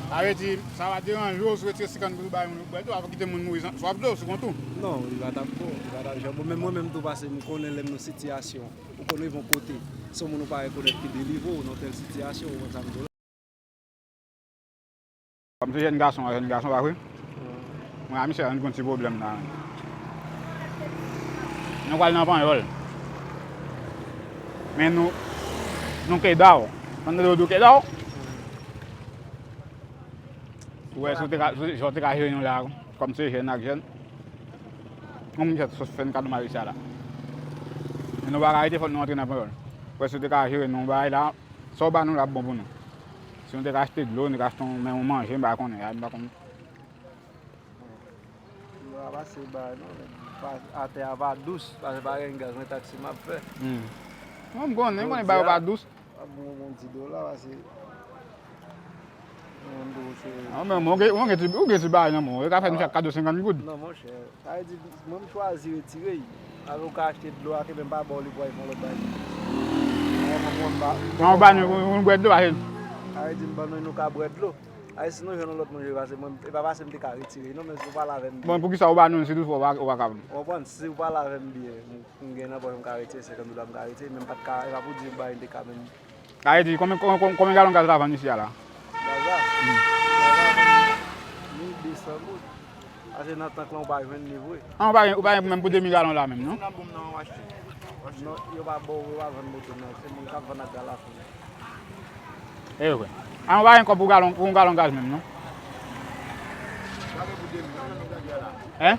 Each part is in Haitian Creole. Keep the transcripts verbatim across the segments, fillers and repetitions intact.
Sa vle di, sa va deranje w si w retire senkant goud ou bay moun pou bwè dlo, apre kite moun mouri san swaf dlo, sou kont ou. Non, li pa t ap bon, li pa t ap jan bon. Men mwen menm tou, pase m konnen lè m nan sitiyasyon, ou konn rive yon kote, se yon moun ou pa rekonèt ki delivre w nan tèl sitiyasyon, ou konn sa m di w la. Kòm se jèn gason, jèn gason pa vre? Mwen a misye, nou gen yon ti pwoblèm la. Nou pral nan Panyòl. Men nou, nou kedaw. Pandan yo di w kedaw, ou wè si w te ka, si w te ka jere nou la, kòm se jèn ak jèn. Kòm misye sot fè n kado mari sa la. Men nou pa ka rete, fòk nou antre nan Panyòl. Ou wè si w te ka jere nou bagay la, sa w ba nou la ap bon pou nou. Si nou te ka achte dlo, nou te ka achte yon, men yon manje, m pa konnen, m pa konnen. Yo pa pase bay non, men pa, atè a pa dous, pase pa gen gaz, men taksi m ap fè. Hmm. Non, m konnen, m konnen ba yo pa dous. Ap bon, bon di dola, pase mwen m dou se. Non, men ou gen, ou gen ti, ou gen ti bagay nan men w, yo ka fè nou chak kado senkant goud. Non, monchè, sa vle di, mwen m chwazi retire l. Alò ou ka achte dlo a, ke men m pa ba w li pou al fè yon lòt bagay. Mwen, mwen, mwen, m pa. Mwen, ou ba nou, nou, nou bwè dlo, pa vre? Sa vle di, m ban nou, nou ka bwè dlo. Ay, si nou jwenn yon lòt moun jere pase mwen, e pa pase m te ka retire, non, men si w pale avè m byen. Bon, poukisa ou ba nou, si toutfwa ou pa, ou pa kapab? Ou konprann, si w pale avè m byen, m, m gen nan pòch, m ka retire senkant dola, m ka retire, men m pa t ka, e pa pou di m ba yon te ka menm. Sa vle di, konbyen, konbyen, konbyen galon gaz la vann isi a la? Gaz la? Hmm. Gaz la vann mil de san goud. Pase nan tank lan, ou pa jwenn li vre. Ah, ou pa gen, ou pa gen menm pou de mil galon la menm, non? Non, yo pa ba w, yo pa vann moto nan, se moun k ap vann ak gaz la. E vre. A, nou pa gen kòb pou galon, pou yon galon gaz menm, non? Hein?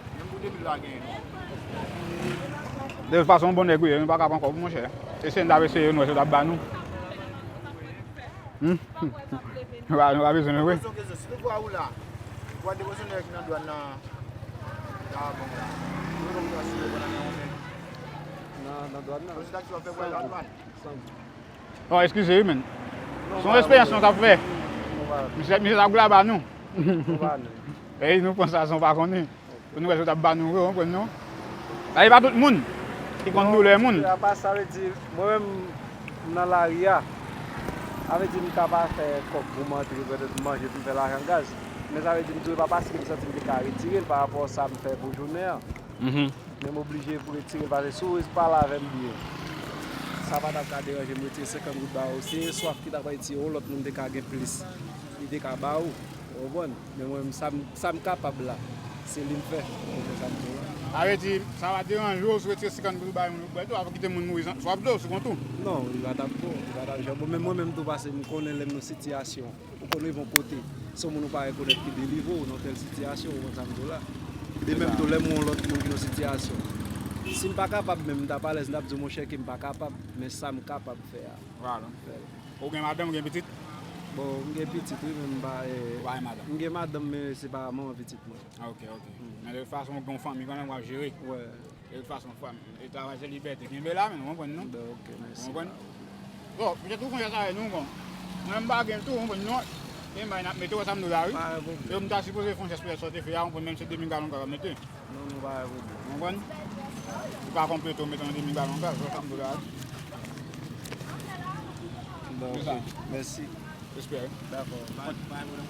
De tout fason, yon bon nèg ou ye, nou pa ka pran kòb ou, monchè. E si n t ap eseye, nou wè si yo t ap ba nou. Hmm? Nou pa, nou pa bezwen nou vre. Nan, nan dwàn nan. Nan, nan dwàn nan. Oh, eskize wi, men. Se yon esperyans nou t ap fè. Misye, misye t ap glaba nou. Epi nou pran sa san w pa konnen. Pou nou wè si yo t ap ba nou vre, w konprann non? Sa e pa tout moun ki konn doulè moun. Apa sa vle di, mwen menm, m nan lari a. Sa vle di m ka pa fè kòb pou m antre, petèt m manje, pou m fè lajan gaz. Men sa vle di m tou, e pa paske m santi m te ka retire l pa rapò sa m fè pou jounen an. Mhm. Men m oblije pou retire l, paske si w pale avè m byen, sa pa t ap ka deranje m retire senkant goud ba ou. Se swaf ki t ap retire, yon lòt moun te ka gen plis, li te ka ba ou, ou konprann? Men mwen menm, sa m, sa m kapab la, se li m fè. Ou konprann sa m di w la? Sa vle di, sa va deranje w si w retire senkant goud ou bay moun pou bwè dlo, apre kite moun mouri san, swaf dlo, sou kont ou? Non, li pa t ap bon, li pa t ap jan bon. Men mwen menm tou, paske m konnen lè m nan sitiyasyon. Ou konn rive yon kote, se yon moun ou pa rekonèt ki delivre w nan tèl sitiyasyon, ou konn sa m di w la. De menm tou, lè m wè yon lòt moun ki nan sitiyasyon. Si m pa kapab menm, m t ap alèz, m t ap di w, monchè, ke m pa kapab, men sa m kapab fè a. Vwala. Ou gen madanm, ou gen pitit? Bon, m gen pitit, wi, men m pa, eh, ou pa gen madanm? M gen madanm, men se pa manman pitit mwen. Ah, ok, ok. Hmm. Men de tout fason, ou gen yon fanmi kanmenm, w ap jere. Wè. De tout fason, fwa m, e travay se libète. Kenbe la, men, ou konprann, non? Ben, ok, mèsi. Ou konprann? Bon, petèt ou fè sa avè nou, bon. Mwen, m pa gen tou, ou konprann, non? E bay n ap mete, wè sa m di w la, wi. Pa gen pwoblèm. E m ta sipoze fè yon jès petèt sa w te fè a, ou konprann, menm se de mil galon gaz w ap mete. Non, non, pa gen pwoblèm. Ou konprann? Ou ka konplete, w mete yon de mil galon gaz, wè sa m di w la, wi. Ben, ok. Mèsi. Respè, wi. Dakò.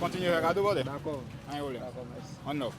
Kontinye fè kado, brother. Dakò. Pa gen pwoblèm. Dakò, mèsi. One love.